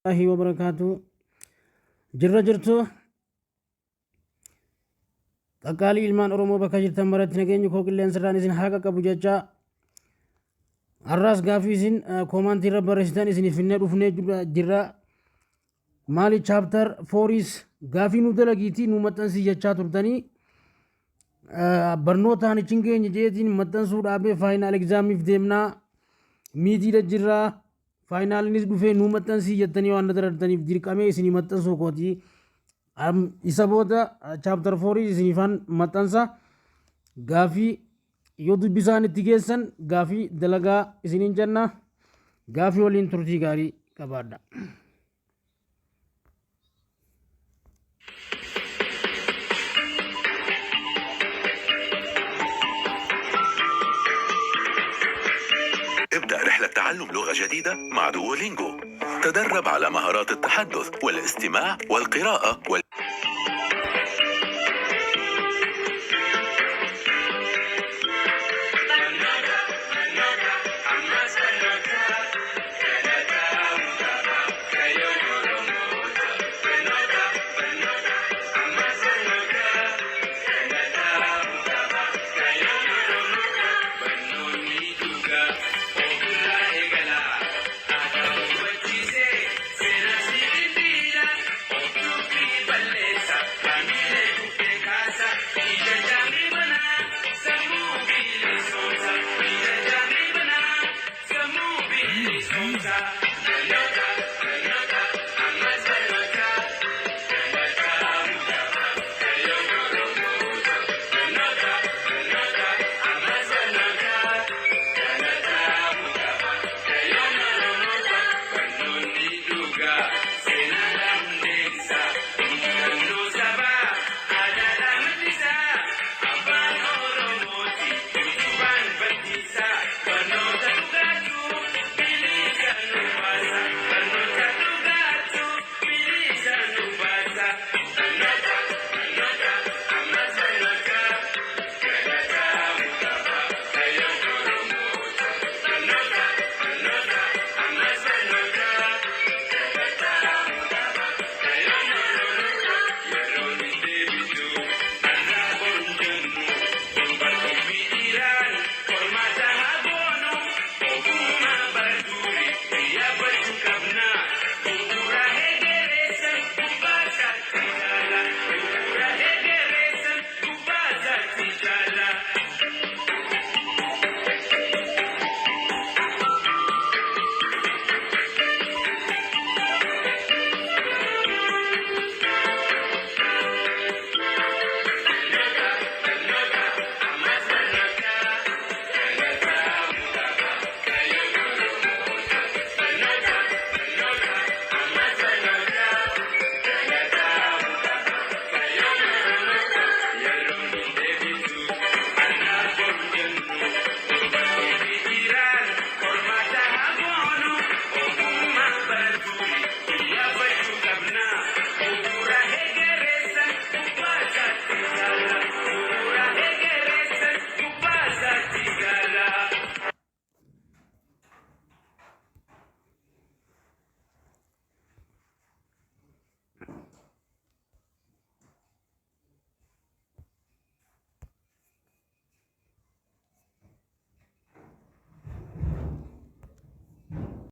Warahmatullahi wabarakaatu. Jirra jirtu qaqqaalii ilmaan Oromoo bakka jirtan maratti nageenyi koo qilleensarraan isin haa qaqqabu jecha har'aas gaafii isin koomaantii irra barreessitan isiniif finnee dhufnee jirra. Maali chaaptar fooriis gaafii nu dalagiitii nu maxxansii jechaa turtanii barnootaan hin geenye jeetiin maxxansuu dhaabee faayinaal egzaamiif deemnaa miitiidha jirraa Faayinaalinis dhufee nuu maxxansii jettanii waan na darartaniif dirqamee isinii maxxansuu kooti. Isa booda chaaptar foorii isiniifan maxxansa. Gaafii yoo dubbisaan itti geessan gaafii dalagaa isiniin jenna. Gaafii waliin turtii gaarii qabaadha. ابدأ رحلة تعلم لغة جديدة مع دولينجو. تدرب على مهارات التحدث والاستماع والقراءة.